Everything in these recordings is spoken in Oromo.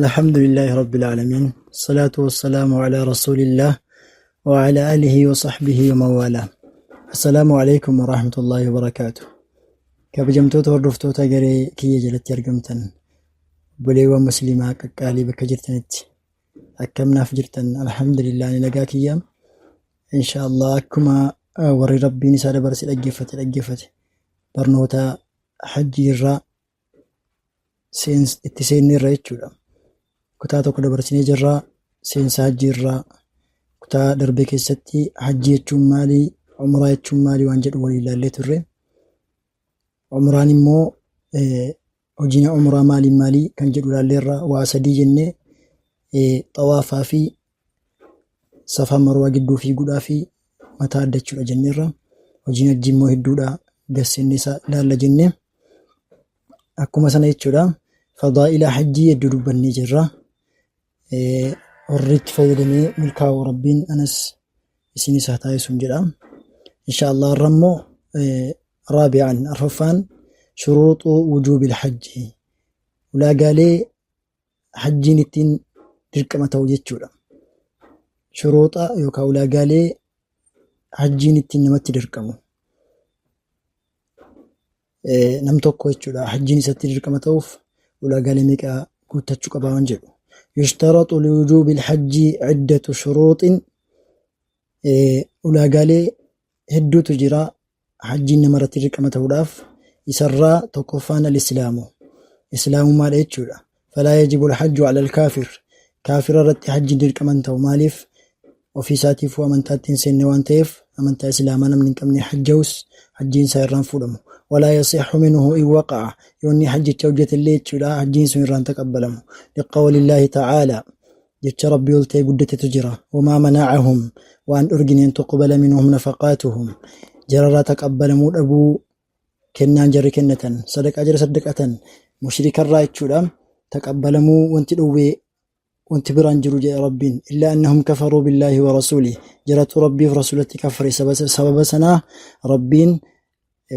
الحمد لله رب العالمين الصلاة والسلام على رسول الله وعلى آله وصحبه ومن والاه. السلام عليكم ورحمة الله وبركاته. Kabajamtoota hordoftoota garee kiyya jalatti argamtan, obboleewwan musliimaa qaqqaalii, bakka jirtanitti akkam naaf jirtan? Alhamdulillah, ani nagaa kiyya. Insha Allah, akkuma warri rabbiin isaa dabarse dhaggeeffate dhaggeeffate, barnoota hajjii irraa itti seenne irra jechuudha. Kutaa tokko dabarsinee jirra, seensa hajjii irraa. Kutaa darbe keessatti hajjii jechuun maali, umraa jechuun maali waan jedhu waliin ilaallee turre. Umraan immoo, hojiin umraa maaliin maalii kan jedhu ilaalleerra. Waa sadii jennee, xawaafaa fi safaa marwaa gidduu fiiguudhaa fi mataa addachuudha jenneerra. Hojiin hajjii immoo hedduudha, gassenne isaa ilaalla jennee. Akkuma sana jechuudha, fadaa'ila hajjii hedduu dubbannee jirra. Warri itti fayyadamee milkaa'u rabbiin anas isinis haa taasisuun jedha. Insha Allah, har'a immoo raabi'an, arfaffaan, shuruuxu wujuubil hajji, ulaagaalee hajjiin ittiin dirqama ta'u jechuudha. Shuruuxa yookaan ulaagaalee hajjiin ittiin namatti dirqamu. Nam tokko jechuudha, hajjiin isatti dirqama ta'uuf ulaagaalee meeqa guuttachuu qaba waan jedhu. Yushtaratu liwujuubil hajji iddatu shuruuxin, ulaagaalee hedduutu jira hajjiin namarratti dirqama ta'uudhaaf. Isarraa tokkoffaan al-islaamu, islaamummaadha jechuudha. Falaa yajibu al-hajju ala al-kaafir, kaafira irratti hajjiin dirqama hin ta'u. Maaliif? Ofii isaatiifuu amantaatti hin seenne waan ta'eef, amantaa islaamaa namni hin qabne hajja'us hajjiin isaa irraan fuudhamu. Walaa yasixu minhu in waqa'a, yoo inni hajjicha hojjetellee jechuudha, hajjiin sun irraan taqabbalamu. Liqawlillaahi ta'aalaa, jecha rabbii ol ta'e guddatetu jira. Wamaa mana'ahum, waan dhorgine, an tuqbala minhum nafaqaatuhum, jararraa taqabbalamuu dhabuu kennaan jarri kennatan, sadaqaa jara saddaqatan mushrikarraa jechuudha, taqabbalamuu wanti dhowwee wanti biraan jiru jedhe rabbiin. Illaa annahum kafaruu billaahi wa rasuulih, jaratu rabbiif rasuulatti kafare. Sababa sanaa rabbiin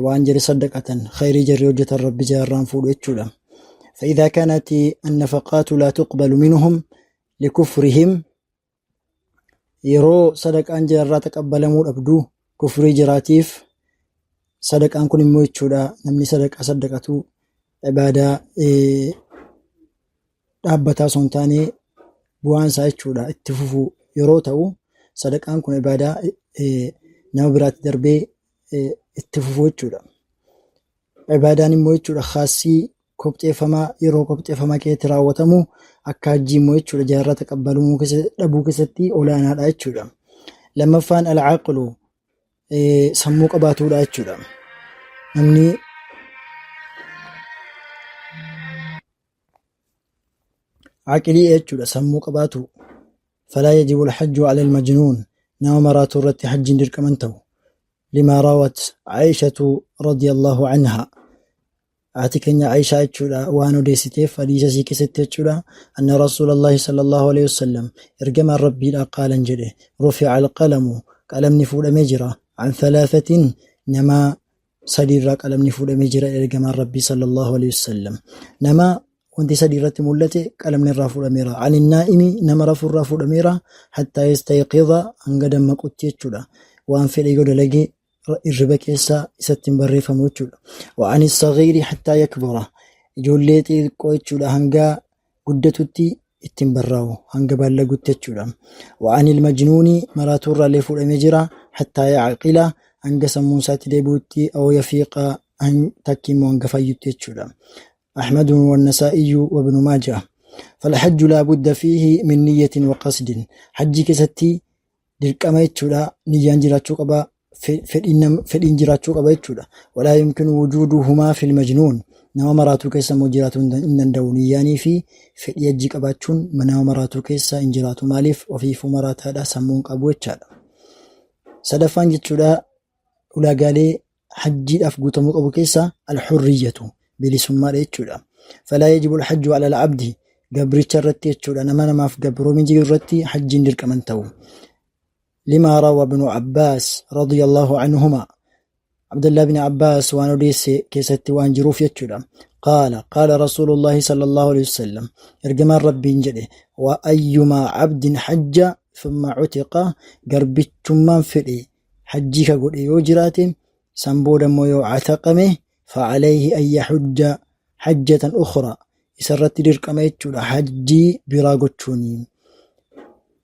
waan jarri saddaqatan, khayrii jarri hojjetan, rabbi jaarraan fuudhu jechuudha. فإذا كانت النفقات لا تقبل منهم لكفرهم، yeroo sadaqaan jararraa taqabbalamuu dhabdu kufrii jiraatiif, sadaqaan kun immoo jechuudha, namni sadaqaa saddaqatu ibaadaa dhaabbataa osoo hin taane bu'aan isaa jechuudha itti fufuu yeroo ta'u, sadaqaan kun ibaadaa nama biraatti darbee itti fufuu jechuudha. Ibaadaan immoo jechuudha khaasii kopxeeffamaa yeroo kopxeeffamaa keessatti raawwatamu akka hajjii immoo jechuudha jaarraa taqabbalamuu dhabuu keessatti olaanaadha jechuudha. Lammaffaan al-aqlu, sammuu qabaatuudha jechuudha. Namni aqlii jechuudha sammuu qabaatu. Falaa yajibu al-hajju ala al-majnuun, nama maraatuu irratti hajjiin dirqama hin ta'u. Limaa rawat Aishatu radiyallahu anha, haati keenya Aishaa jechuudha waan odeessiteef hadiisa isii keessatti jechuudha, anna rasuulallahi sallallahu alaihi wasallam, ergamaan rabbiidha, qaalan jedhe, rufi'a alqalamu, qalamni fuudhamee jira, an thalaafatin, nama sadii irraa qalamni fuudhamee jira. Ergamaan rabbii sallallahu alaihi wasallam nama wanti sadii irratti mul'ate qalamni irraa fuudhameera. Anin naa'imi, nama rafuu irraa fuudhameera, hattaa yastayqiza, hanga dammaqutti jechuudha. Waan fedhe yoo dalage irriba keessa isatti hin barreeffamu jechuudha. Wa anis saghiiri hattaa yakbura, ijoollee xixiqqoo jechuudha hanga guddatutti ittiin barraa'u, hanga baallagutti jechuudha. Wa anil majnuuni, maraatuu irraallee fuudhamee jira, hattaa yacqila, hanga sammuun isaatti deebi'utti, aw yafiiqa, takki immoo hanga fayyutti jechuudha. أحمد والنسائي وابن ماجه. فالحج لا بد فيه من نية وقصد، حجي keessatti dirqama jechuudha niyyaan jiraachuu qaba, fedhiin jiraachuu qaba jechuudha. ولا يمكن وجودهما في المجنون, nama maraatuu keessa immoo jiraachuu hin danda'u. Niyyaanii fi fedhii hajjii qabaachuun nama maraatuu keessa hin jiraatu. Maaliif? Ofiifuu maraataadha, sammuu hin qabu jechaadha. Sadaffaan jechuudha ulaagaalee hajjiidhaaf guutamuu qabu keessaa alhurriyyatu, bilisummaadha jechuudha. Falaa yajibu alhajju ala alabdi, gabricha irratti jechuudha, nama namaaf gabroomee jiru irratti hajjiin dirqama hin ta'u. Limaa rawa ibnu Abbaas radiyallahu anhuma. Abdullah bin Abbaas waan odeesse keessatti waan jiruuf jechuudha. Qaala qaala Rasuulullaahi sallallahu alaihi wasallam ergamaan Rabbiin jedhe wa ayyumaa abdin hajja thumma cutiqa garbichummaan fedhe hajjii ka godhe yoo jiraate san booda immoo yoo cataqame facalayhi an yaxujja hajjatan ukhra isarratti dirqama jechuudha hajjii biraa gochuuni.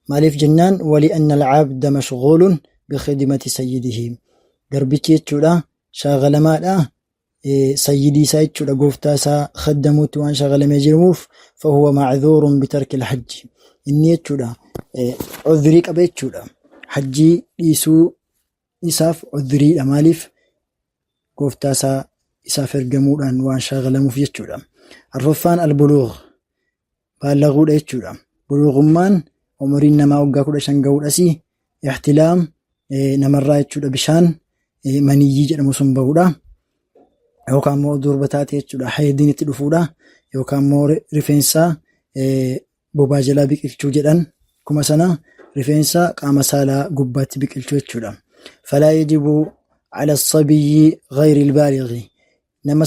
Maaliif jennaan wali anna alcabda mashghuulun bikhidmati sayyidihi garbichi jechuudha shaagalamaadha sayyidii isaa jechuudha gooftaa isaa khaddamuutti waan shaagalamee jiruuf fahuwa macdhuurun bitarki alhajji inni jechuudha cudhrii qaba jechuudha hajjii dhiisuu isaaf cudhriidha maaliif gooftaa isaa isaaf ergamuudhaan waan shaagalamuuf jechuudha. Arfaffaan albuluugh baallaguudha jechuudha. Buluughummaan umuriin namaa waggaa 15 gahuudhas ihtilaam namarraa jechuudha bishaan maniyyii jedhamu sun bahuudha. Yookaan immoo durba taate jechuudha haydiin itti dhufuudha. Yookaan immoo rifeensa bobaa jalaa biqilchuu jedhan kuma sana rifeensa qaama saalaa gubbaatti biqilchuu jechuudha. Falaa yajibu ala sabiyyi ghayri albaalighi nama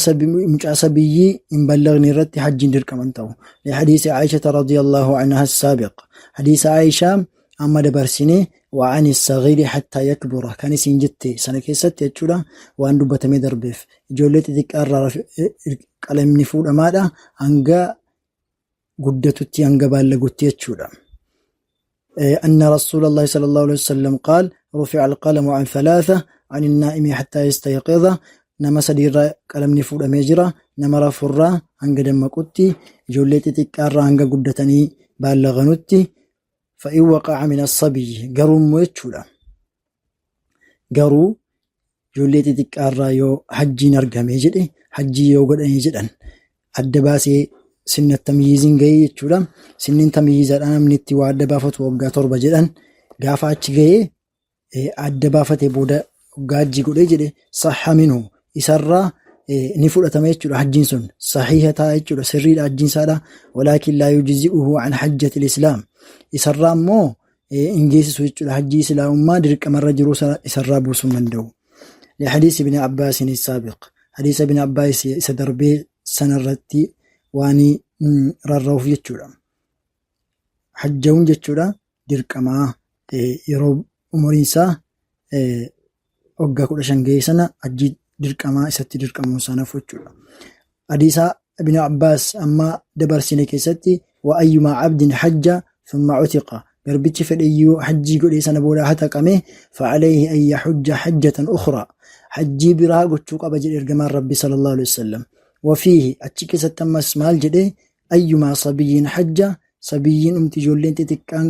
mucaa sabiyyii hin ballagne irratti hajjiin dirqama hin ta'u. Lihadiisi Aayishata radiyallahu anha saabiq. Hadiisa Aayishaa amma dabarsine wa ani saghiiri hattaa yakbura kan isin jette sana keessatti jechuudha waan dubbatamee darbeef ijoollee xixiqqaa irraa qalamni fuudhamaadha hanga guddatutti hanga baallagutti jechuudha. أن رسول الله صلى الله عليه وسلم قال رفع القلم عن ثلاثة عن النائم حتى يستيقظ nama sadiirraa qalamni fuudhamee jira nama rafurraa hanga dammaqutti ijoollee xixiqqaarraa hanga guddatanii baallaganutti fa'in waqa'a min asabiyyi garuu immoo jechuudha garuu ijoollee xixiqqaarraa yoo hajjiin argame jedhe hajjii yoo godhanii jedhan adda baasee sinna tamyiiziin gahee jechuudha. Sinniin tamyiizaadhaan namni itti waa adda baafatu waggaa 7 jedhan gaafa achi gahee adda baafatee booda waggaa hajjii godhee jedhe sahha minhu isarraa ni fudhatama jechuudha hajjiin sun sahiha ta'a jechuudha sirriidha hajjiin isaadha walaakin laa yujzi'uhu an hajjatil islaam isarraa immoo hin geessisu jechuudha hajjii islaamummaa dirqamarra jiru isarraa buusuu hin danda'u. لحديث ابن عباس السابق حديث ابن عباس isa darbee sanarratti waan rarra'uuf jechuudha. Hajja'uun jechuudha dirqamaa yeroo umuriin isaa waggaa 15 ga'e sana hajjii dirqamaa isatti dirqamuun isaa nafu jechuudha. Hadiisa Ibn Abbaas amma dabarsine keessatti wa ayyumaa abdin hajja thumma cutiqa garbichi fedheyyuu hajjii godhee sana booda hataqame fa'alayhi an yahujja hajjatan ukhraa hajjii biraa gochuu qaba jedhe ergamaan Rabbi sallallahu alaihi wasallam. Wafiihi achi keessatti ammas maal jedhe ayyumaa sabiyyiin hajja sabiyyiin umti ijoolleen xixiqqaan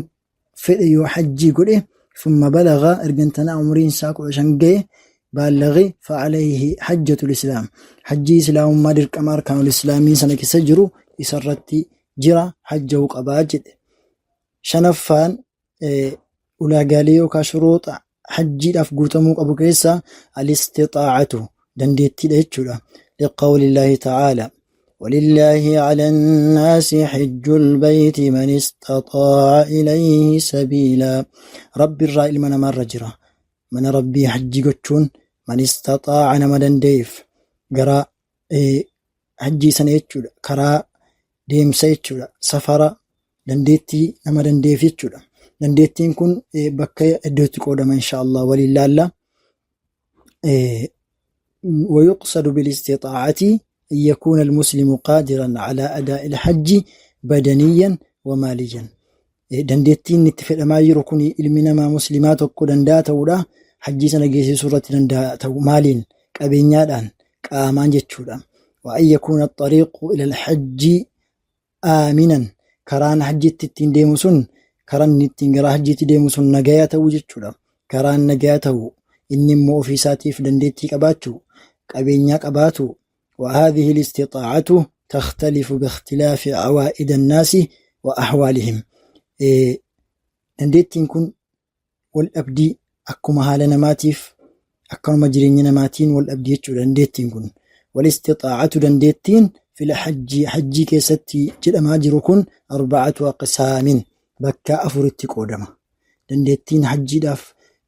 fedhe yoo hajjii godhe summa balaga ergantanaa umriin isaa 15 gahe baallaghe fa'alayhi hajjatul islaam hajjii islaamummaa dirqama arkaanul islaamii sana keessa jiru isarratti jira hajja'uu qabaa jedhe. Shanaffaan ulaagaalee yookaan shuruuxa hajjiidhaaf guutamuu qabu keessaa alistixaa'atu dandeettiidha jechuudha. Liqawlillaahi ta'aala walillaahi ala nnaasi hijjul bayti man istaxaa'a ilayhi sabiilaa Rabbi irraa ilma namaarra jira mana Rabbii hajjii gochuun man istaxaa'a nama danda'eef gara hajjii sana jechuudha karaa deemsa jechuudha safara dandeettii nama danda'eef jechuudha. Dandeettiin kun bakka iddootti qoodama insha Allah waliin laalla. ويقصد بالاستطاعة أن يكون المسلم قادرا على أداء الحج بدنيا وماليا dandeettiin itti fedhamaa jiru kun ilmi namaa muslimaa tokko danda'a ta'uudha hajjii sana geessisuu irratti danda'a ta'u maaliin qabeenyaadhaan qaamaan jechuudha. وأن يكون الطريق إلى الحج aaminan karaan hajjiitti ittiin deemu sun karaan inni ittiin gara hajjiitti deemu sun nagaya ta'uu jechuudha. Karaan nagaya ta'u inni immoo ofii isaatiif dandeettii qabaachuu qabeenyaa qabaatu وهذه الاستطاعة تختلف باختلاف عوائد الناس وأحوالهم dandeettiin kun wal dhabdii akkuma haala namaatiif akkanuma jireenya namaatiin wal dhabdii jechuudha dandeettiin kun. Wal istixaa'atu dandeettiin fil hajjii hajjii keessatti jedhamaa jiru kun arba'atu aqsaamin bakka afuritti qoodama. Dandeettiin hajjiidhaaf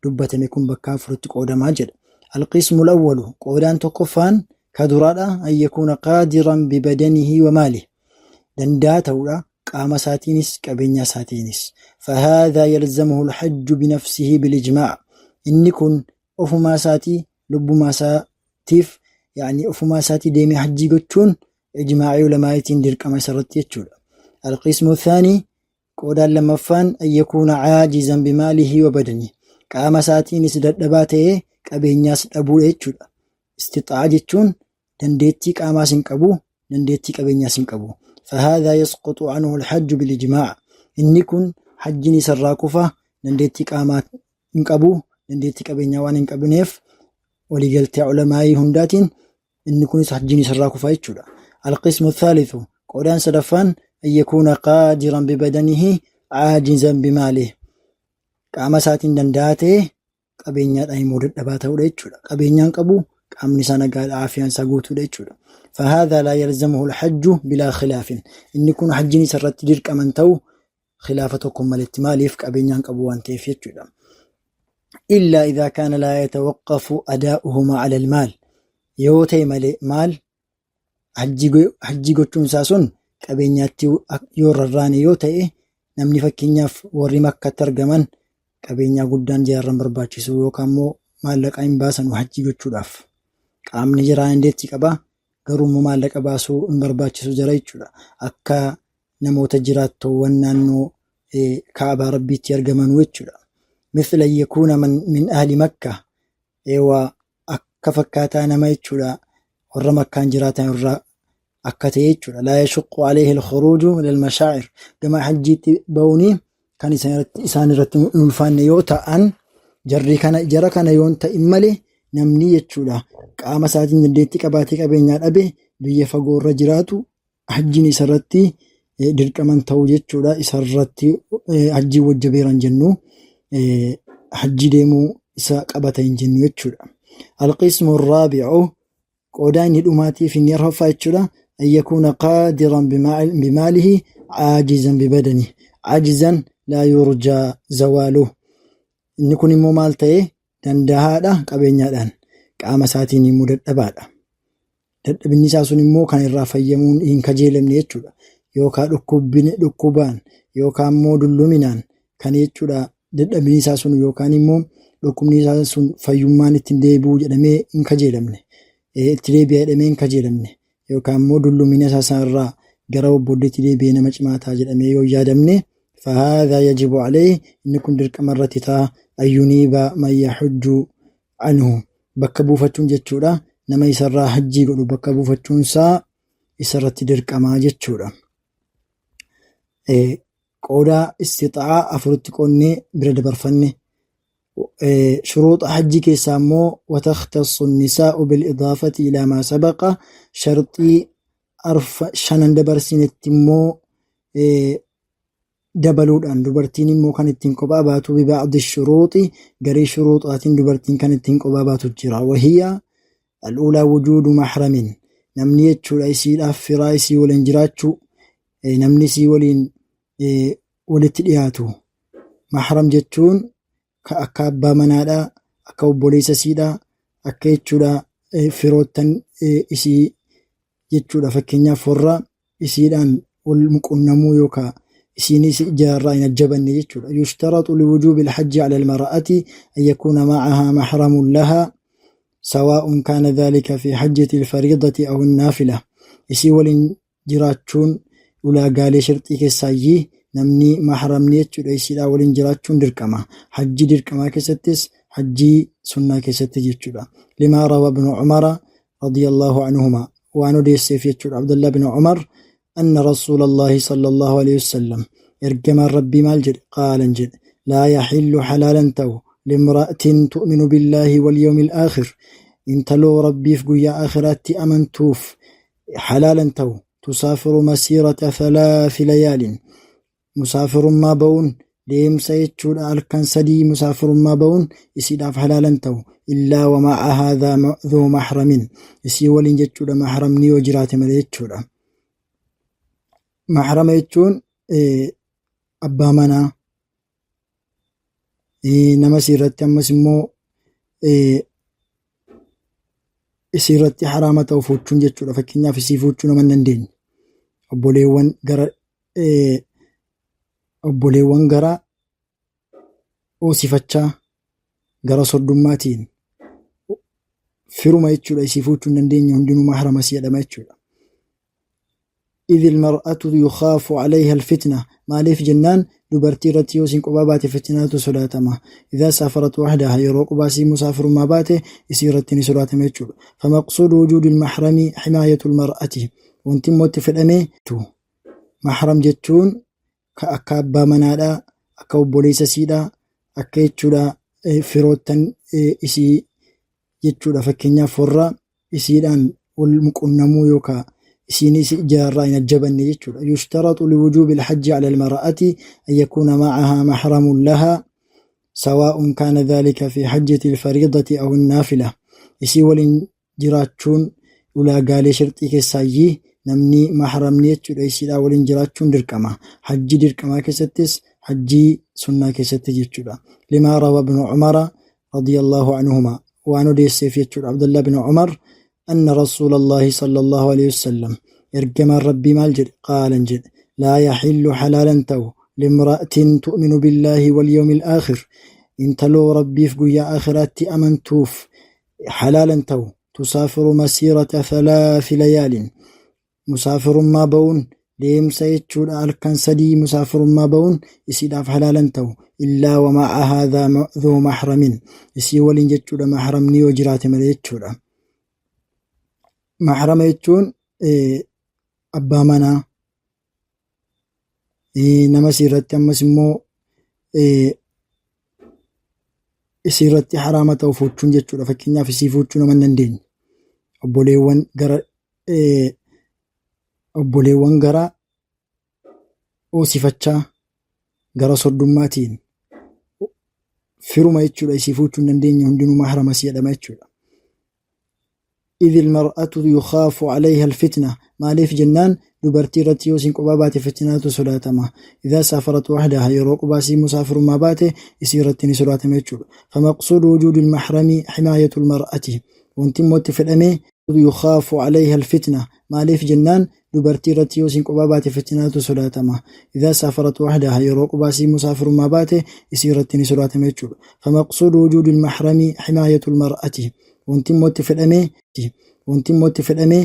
dubbatame kun bakka afuritti qoodamaa jedha. Alqismu alawwalu qoodaan tokkoffaan ka duraadha an yakuuna qaadiran bibadanihi wa maalihi danda'a ta'uudha qaama isaatiinis qabeenya isaatiinis. Fahaadhaa yalzamuhu alhajju binafsihi bilijmaac inni kun ofumaa isaatii lubbumaa isaatiif yani ofumaa isaatii deemee hajjii gochuun ijmaa'ii ulamaa'iitiin dirqama isarratti jechuudha. Alqismu thaanii qoodaan lammaffaan an yakuuna caajizan bimaalihi wa badanihi qaama isaatiinis dadhabaa ta'ee qabeenyaas dhabuudha jechuudha. Istixaa'a jechuun dandeettii qaamaas hin qabu, dandeettii qabeenyaas hin qabu. Fahaadhaa yasquxu anhu alhajju bilijmaac inni kun hajjiin isarraa kufa dandeettii qaamaa hin qabu, dandeettii qabeenyaa waan hin qabneef waliigaltee ulamaa'ii hundaatiin inni kunis hajjiin isarraa kufa jechuudha. Alqismu thaalithu qoodaan sadaffaan an yakuuna qaadiran bibadanihi caajizan bimaalihi qaama isaatiin danda'aa ta'e qabeenyaadhaan immoo dadhabaa ta'uudha jechuudha. Qabeenyaan qabu qaamni isaa nagaadha aafiyaan isaa guutuudha jechuudha. Fahaadhaa laa yalzamuhu alhajju bilaa khilaafin inni kun hajjiin isarratti dirqaman ta'u khilaafa tokko maletti maaliif qabeenyaan qabu waan ta'eef jechuudha. Illaa idhaa kaana laa yatawaqqafu adaa'uhumaa ala almaal yoo ta'e malee maal hajjii gochuun isaa sun qabeenyaatti yoo rarraane yoo ta'e namni fakkeenyaaf warri makkatti argaman qabeenyaa guddaan jaarran barbaachisu yookaan immoo maallaqa hin baasanu hajjii gochuudhaaf qaamni jiraa dandeettii qaba garuu immoo maallaqa baasuu hin barbaachisu jara jechuudha akka namoota jiraattoowwan naannoo kaabaa rabbiitti argamanuu jechuudha. Mithla yakuuna min ahli makka eewaa akka fakkaataa nama jechuudha warra makkaan jiraatan irraa akka ta'e jechuudha. Laa yashuqqu alayhi al-khuruuju ilal mashaa'ir gama hajjiitti ba'uuni kan isaan irratti hin ulfaanne yoo ta'an jarri kana jara kana yoo hin ta'in malee namni jechuudha qaama isaatiin dandeettii qabaatee qabeenyaa dhabe biyya fagoo irra jiraatu hajjiin isarratti dirqaman ta'u jechuudha. Isarratti hajjiin wajjabeera hin jennu. Hajjii deemuu isa qabata hin jennu jechuudha. Alqismu raabi'u qoodaa inni dhumaatiif inni arfaffaa jechuudha. An yakuuna qaadiran bimaalihi caajizan bibadani caajizan laa yurjaa zawaaluhu. Inni kun immoo maal ta'e dandahaadha qabeenyaadhaan qaama isaatiin immoo dadhabaadha. Dadhabinni isaa sun immoo kan irraa fayyamuun hin kajeelamne jechuudha. Yookaan dhukkubaan yookaan immoo dulluminaan kan jechuudha dadhabinni isaa sun yookaan immoo dhukkubni isaa sun fayyummaan ittiin deebi'uu jedhamee hin kajeelamne. Itti deebi'a jedhamee hin kajeelamne. Yookaan immoo dullumina isaa sanarraa gara obbooddeetti deebi'ee nama cimaa ta'a jedhamee yoo hin yaadamne fahaadhaa yajibu alayhi inni kun dirqama irratti ta'a ayyuniiba man yahujju anhu bakka buufachuun jechuudha nama isarraa hajjii godhu bakka buufachuunsaa isarratti dirqamaa jechuudha. Qoodaa istixaa'aa afuritti qoonnee bira dabarfanne. Shuruuxa hajjii keessaa immoo watakhtassu nisaa'u bilidaafati ilaa maa sabaqa sharxii arfa shanan dabarsinetti immoo dabaluudhaan dubartiin immoo kan ittiin kophaa baatu biba'di shuruuxi garii shuruuxaatiin dubartiin kan ittiin kophaa baatu jira. Wahiya al'uulaa wujuudu mahramin namni jechuudha isiidhaaf firaa isii waliin jiraachuu namni isii waliin walitti dhiyaatu. Mahram jechuun ka akka abbaa manaadha, akka obboleessa isiidha, akka jechuudha firoottan isii jechuudha. Fakkeenyaaf warra isiidhaan wal qunnamuu yookaan isiinis jaarraa hin ajjabanne jechuudha. Yushtaratu liwujuubi alhajji ala almar'ati an yakuuna ma'ahaa mahramun lahaa sawaa'un kaana dhalika fi hajjati alfariidati aw annaafila. Isii waliin jiraachuun ulaagaalee sharxii keessaayyii namni mahramni jechuudha isiidhaa waliin jiraachuun dirqama. Hajjii dirqamaa keessattis hajjii sunnaa keessatti jechuudha. Limaa rawa ibnu Umara radiyallahu anhuma waan odeesseef jechuudha Abdullah ibn Umar anna rasuulallahi sallallahu alayhi wasallam ergamaan rabbii maal jedhe qaalan jedhe laa yaxillu halaalan ta'u limra'atin tu'minu billaahi wal yawmil aakhir intaloo rabbiif guyyaa aakhiraatti amantuuf halaalan ta'u tusaafiru masiirata thalaathi layaalin musaafirummaa ba'uun deemsa jechuudha halkan sadii musaafirummaa ba'uun isiidhaaf halaalan ta'u illaa wama'ahaa dhuu mahramin isii waliin jechuudha mahramni yoo jiraate malee jechuudha. Mahrama jechuun abbaa manaa nama isii irratti ammas immoo Isii irratti haraama ta'u fuuchuun jechuudha. Fakkeenyaaf isii fuuchuu nama hin dandeenye. Obboleewwan gara obboleewwan gara hoosifachaa gara soddummaatiin firuma jechuudha. Isii fuuchuu hin dandeenye hundinuu mahrama isii jedhama jechuudha. Idh ilmar'atu yukhaafu alayha alfitna maaliif jennaan dubartii irratti yoo isiin qophaa baate fitnaatu sodaatama. Idhaa saafarat wahdaha yeroo qophaa isii musaafirummaa baate isii irratti ni sodaatama jechuudha. Famaqsuudu wujuudi almahrami himaayatu almar'ati wanti immoo itti fedhame mahram jechuun ka akka abbaa manaadha, akka obboleessa isiidha, akka jechuudha firoottan isii jechuudha. Fakkeenyaaf warra isiidhaan wal qunnamuu yookaa isiin isi jaarraa hin ajjabanne jechuudha. Yushtaratu liwujuubi alhajji ala almar'ati an yakuuna ma'ahaa mahramun lahaa sawaa'un kaana dhalika fi hajjati alfariidati aw annaafila. Isii waliin jiraachuun ulaagaalee sharxii keessaayyii namni mahramni jechuudha isiidhaa waliin jiraachuun dirqama. Hajjii dirqamaa keessattis hajjii sunnaa keessatti jechuudha. Limaa rawa ibnu Umara radiyallahu anhuma waan odeesseef jechuudha. Abdullah ibn Umar anna Rasuulallahi sallallahu alayhi wasallam ergamaan Rabbii maal jedhe qaalan jedhe laa yaxillu halaalan ta'u limra'atin tu'minu billaahi wal yawmil aakhir intaloo Rabbiif guyyaa aakhiraatti amantuuf halaalan ta'u tusaafiru masiirata thalaathi layaalin Musaafirummaa ba'uun deemsa jechuudha halkan 3 musaafirummaa ba'uun isiidhaaf halaala hin ta'u illaa wa ma'ahaa dhuu mahramin isii waliin jechuudha mahramni yoo jiraate malee jechuudha. Mahrama jechuun abbaa manaa nama isii irratti ammas immoo isii irratti haraama ta'u fuuchuun jechuudha. Fakkeenyaaf isii fuuchuu nama hin dandeenye. Obboleewwan gara obboleewwan gara hoosifachaa gara soddummaatiin firuma jechuudha. Isii fuuchuu hin dandeenye hundinuu mahrama isii jedhama jechuudha. Idh ilmar'atu yukhaafu alayha alfitna maaliif jennaan dubartii irratti yoo isiin qophaa baate fitnaatu sodaatama. Idhaa saafarat wahdaha yeroo qophaa isii musaafirummaa baate isii irratti ni sodaatama jechuudha. Famaqsuudu wujuudi almahrami himaayatu almar'ati wanti immoo itti fedhame yukhaafu alayha alfitna maaliif jennaan dubartii irratti yoo isiin qophaa baate fitnaatu sodaatama. Idhaa saafarat wahdaha yeroo qophaa isii musaafirummaa baate isii irratti ni sodaatama jechuudha. Famaqsuudu wujuudi almahrami himaayatu almar'ati wanti immoo itti fedhame wanti immoo itti fedhame.